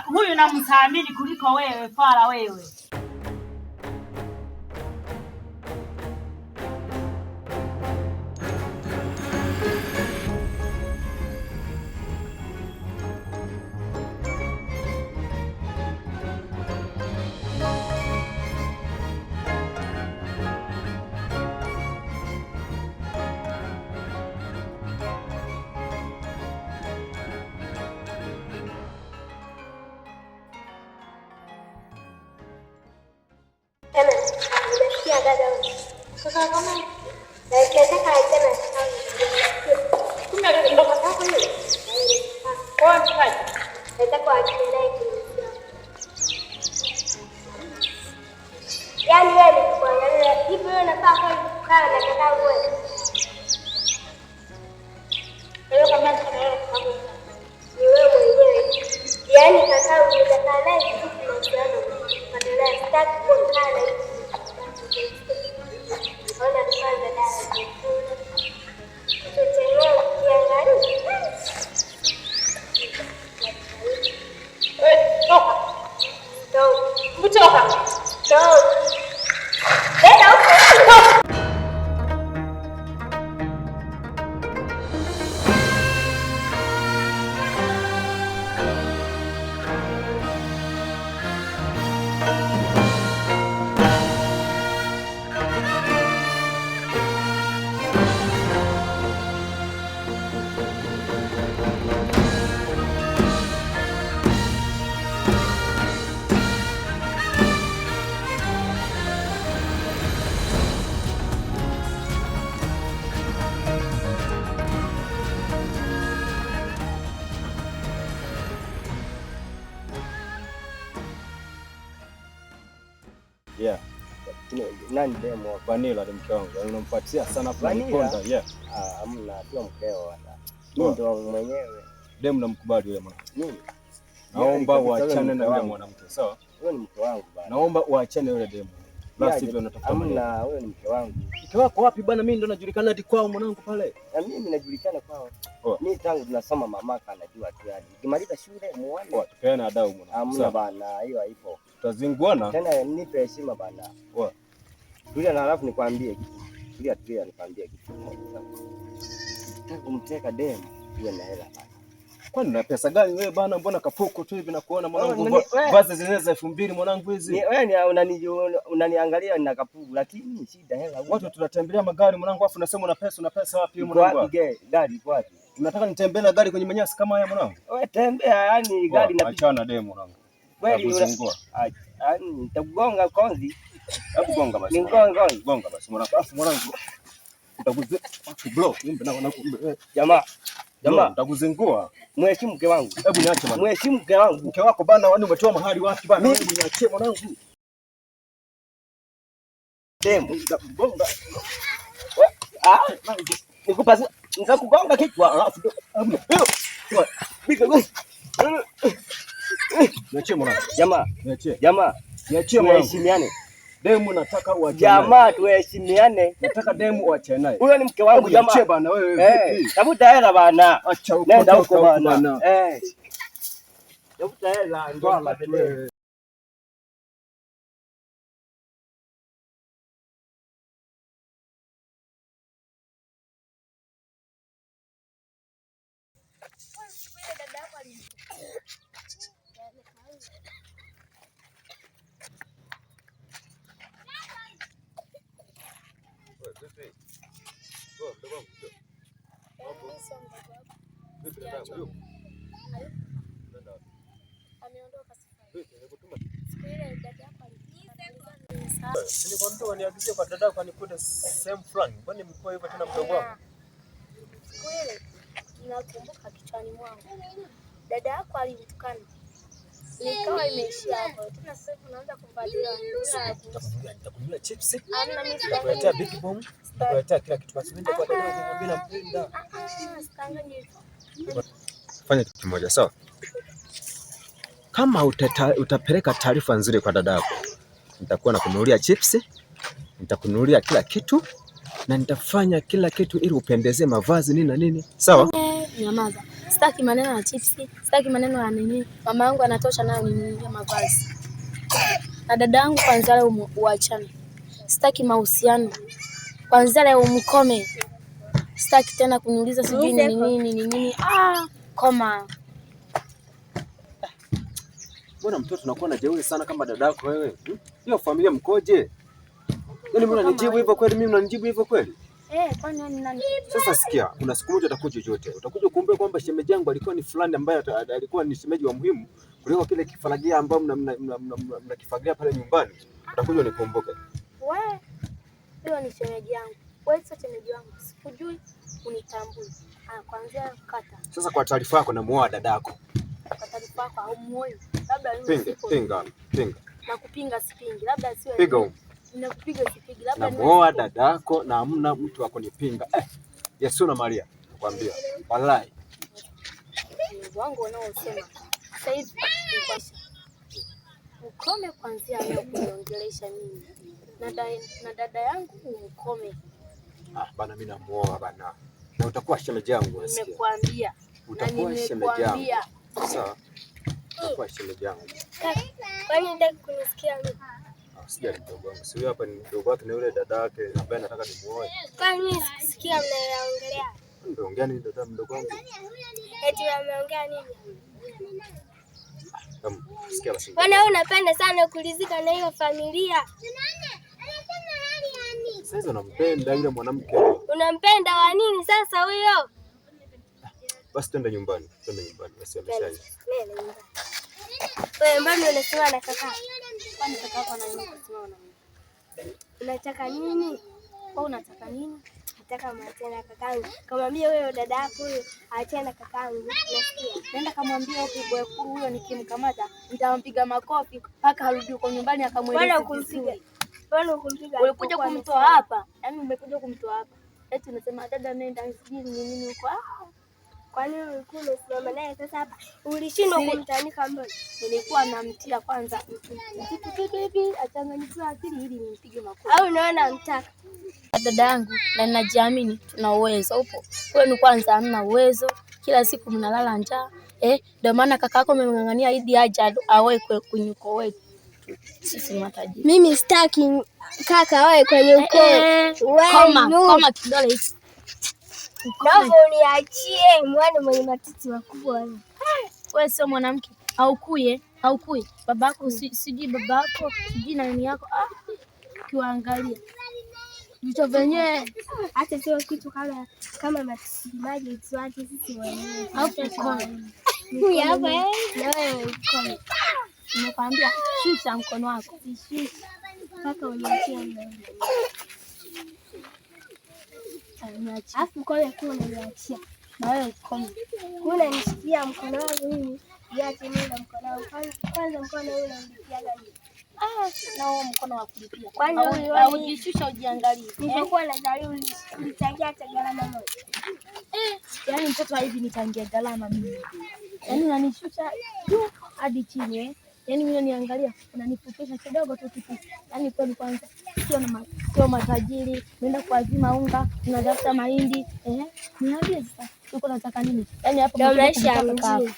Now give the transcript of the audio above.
Huyu namthamini kuliko wewe fala wewe. Yaani wewe nikuangalia hivi, wewe unafaa kweli kukaa na kakangu wewe? Ni wewe mwenyewe. Yaani kakangu utakaa naye kitu mahusiano. Badala sitaki kukaa na hivi. Ona kwanza dada. Kitu chenyewe ukiangalia. Toka. Toka. Toka. Toka. Nenda huko. Yeah. Nani demo wako? Vanilla ni mke wangu. Yaani unamfuatia sana afu Vanilla? unaniponda. Yeah. Ah, hamna, sio mkeo wala. Mimi ndo mwenyewe. Demu namkubali yule mwanamke. Mimi. Naomba Yaani, kabisa, uachane huyo ni na mke yule wangu. mwanamke, sawa? Huyo ni mke wangu bana. Naomba uachane na yule demu. La Yaje, sivyo natafuta maneno. Hamna, huyo ni mke wangu. Mke wako wapi bana? Mimi ndo najulikana hadi kwao mwanangu pale. Na mimi najulikana kwao. Poa. Mimi tangu tunasoma mamaka anajua tu yani. Nikimaliza shule muone. Poa, tupeane adabu mwanangu. Hamna Sawa. bana, hiyo haipo. Tutazinguana. Tena nipe heshima bana. Poa. Tulia na halafu nikwambie kitu. Tulia tulia nikwambie kitu kimoja sawa. Ukitaka kumteka demu uwe na hela bana. Kwani una pesa gani wewe bana? Mbona kapuku tu hivi nakuona mwanangu? Oh, nani- wewe- Vazi zile za 2000 mwanangu hizi. Ni wewe ni unaniangalia nina kapuku lakini shida hela. huna. Watu tunatembelea magari mwanangu, afu unasema una pesa, una pesa wapi Iko mwanangu? wapi gari iko wapi? Unataka nitembee na gari kwenye manyasi kama haya mwanangu? Wewe tembea yani gari Poa, na Achana demu mwanangu. kweli Nakuzingua. yani nitakugonga konzi. Hebu gonga basi. Ni gonga konzi. Gonga basi mwanangu. Afu mwanangu utakuze blow kumbe na na kumbe. Jamaa, jamaa, Nitakuzingua. mheshimu mke wangu. Hebu niache bana. Mheshimu mke wangu. Mke wako bana, wani umetoa mahali wapi bana? Hebu niachie mwanangu. Demu. Nitakugonga. Ah, nikupa nitakugonga kichwa alafu Hebu bika. niachie mwanangu. Jamaa, Niachie. jamaa, Niachie mwanangu. tuheshimiane. Demu nataka uachane naye. Jamaa, tuheshimiane. Nataka demu uachane naye. Huyo ni mke wangu Hebu niachie jamaa. bana wewe Eh, vipi? tafuta hela bana. Acha huko. Nenda toka huko bana. bana. Eh. Tafuta hela ndio Swala nipate tu demu. wewe. Ameondoka safari. Siku ile dada yako Nilikwambia waniagizie kwa dada yako anikute sehemu fulani. Mbona nimekuwa hivyo tena mdogo wangu? Siku ile nakumbuka kichwani mwangu dada yako alinitukana, nikawa imeishia hapo. Tena sasa hivi unaanza kumfuatilia. Nitakununulia chips, Hamna, mimi nitakuletea big bomb, nitakuletea kila kitu. Basi nenda kwa dada yako mwambie nampenda. Sitanganyi hivyo. Fanya kitu kimoja sawa? Kama utapeleka taarifa nzuri kwa dada yako, nitakuwa nakununulia chips, nitakununulia kila kitu na nitafanya kila kitu ili upendeze mavazi nini na nini, sawa? Nyamaza. Sitaki maneno ya chipsi, sitaki maneno ya nini. Mama yangu anatosha nayo ninunulia mavazi. Na dada yangu kwanza leo uachane. Sitaki mahusiano. Kwanza leo mkome. Sitaki tena kuniuliza sijui ni nini ni nini. Ah, koma. Mbona mtoto unakuwa na jeuri sana kama dadako wewe? Hiyo familia mkoje? Yaani mbona unanijibu hivyo kweli? Mimi unanijibu hivyo kweli? Eh, kwani wewe ni nani? Sasa sikia, kuna siku moja utakuja chochote. Utakuja kumbe kwamba shemeji yangu alikuwa ni fulani ambaye alikuwa ni shemeji wa muhimu kuliko kile kifaragia ambao mnakifagia pale nyumbani. Utakuja unikumbuke. Wewe huyo ni shemeji yangu. Wewe sio shemeji wangu. Sikujui, unitambui. Ah, kuanzia kata. Sasa kwa taarifa yako namuoa dadako. Kwa taarifa yako haumuoi. Labda mimi Pinga, pinga, pinga. Nakupinga sipingi. Labda siwe. Piga huko. Nakupiga sipigi. Labda namuoa dadako na hamna mtu wa kunipinga. Yesu na Maria nakwambia. Wallahi. Wangu wanaosema sasa hivi ukome kuanzia leo kuniongelesha mimi na dada yangu umkome. Ah, bana mimi namuoa bana. Na utakuwa shemeji yangu unasikia? Nimekuambia. Utakuwa shemeji yangu. Sawa. Utakuwa shemeji yangu. Kwani unataka kunisikia mimi? Sijali mdogo wangu. Si huyu hapa ni mdogo wake na yule dada yake ambaye nataka nimuoe. Kwani mimi sikusikia mnayoongelea? Ndio nini dada mdogo wangu? Eti wameongea nini? Sikia basi. Bwana wewe unapenda sana kulizika na hiyo familia. Sasa unampenda yule mwanamke. Unampenda wa nini sasa huyo? Basi twende nyumbani, twende nyumbani. Basi ameshaisha. Wewe mbona unasema na kaka? Kwani kaka yako ana nini kusimama na mimi? Unataka nini? Wewe unataka nini? Nataka muachane na kakangu. Kamwambie wewe dada yako huyo aachane na kakangu. Nasikia. Nenda kamwambie huyo huyo nikimkamata nitampiga makofi mpaka arudi huko nyumbani akamweleze vizuri. Mbona ukumpiga? Ulikuja kumtoa hapa. Yaani umekuja kumtoa hapa. Eti unasema dada nenda sijui ni nini huko. Ah. Kwani ulikuwa umesimama naye sasa hapa? Ulishindwa kumtanika mbona? Nilikuwa namtia kwanza kitu hivi achanganyikiwe akili ili nimpige makofi. Au unaona mtaka? Dada yangu na ninajiamini tuna uwezo upo. Wewe ni kwanza hamna uwezo, kila siku mnalala njaa. Ndio maana kaka yako amemng'ang'ania ili aje awe kwenye ukoo wetu. Sisi matajiri. Mimi sitaki kaka awe kwenye ukoo. Koma, koma kidole hichi. Naomba uniachie mwana mwenye matiti makubwa. Wewe sio mwanamke. Haukuye, haukuye. Babako sijui babako, sijui nani yako. Ah, kiwaangalia. Vicho venyewe hata sio kitu kama matiti maji tuache sisi wenyewe. Au mkono. Mimi hapa na wewe mkono. Nimekwambia shusha mkono wako. Shusha mpaka uniachie mimi. Alafu mkono kwa unaniachia. Na wewe mkono. Unanishikia mkono wangu mimi. Niache mimi na mkono wangu. Kwanza mkono huu unanipiaga mimi. Ah, na huo mkono wa kulipia. Kwani ujishusha ujiangalie. Nilipokuwa nazaliwa ulichangia hata gharama moja. Yaani mtoto hivi nichangia gharama mimi. Yaani unanishusha juu hadi chini eh. Yaani mimi unaniangalia, unanifukisha kidogo tu kitu. Yaani kweli kwanza sio matajiri, unaenda kuazima unga, unatafuta mahindi, eh? Niambie sasa, uko unataka nini? Yaani hapo ndio maisha ya mjini.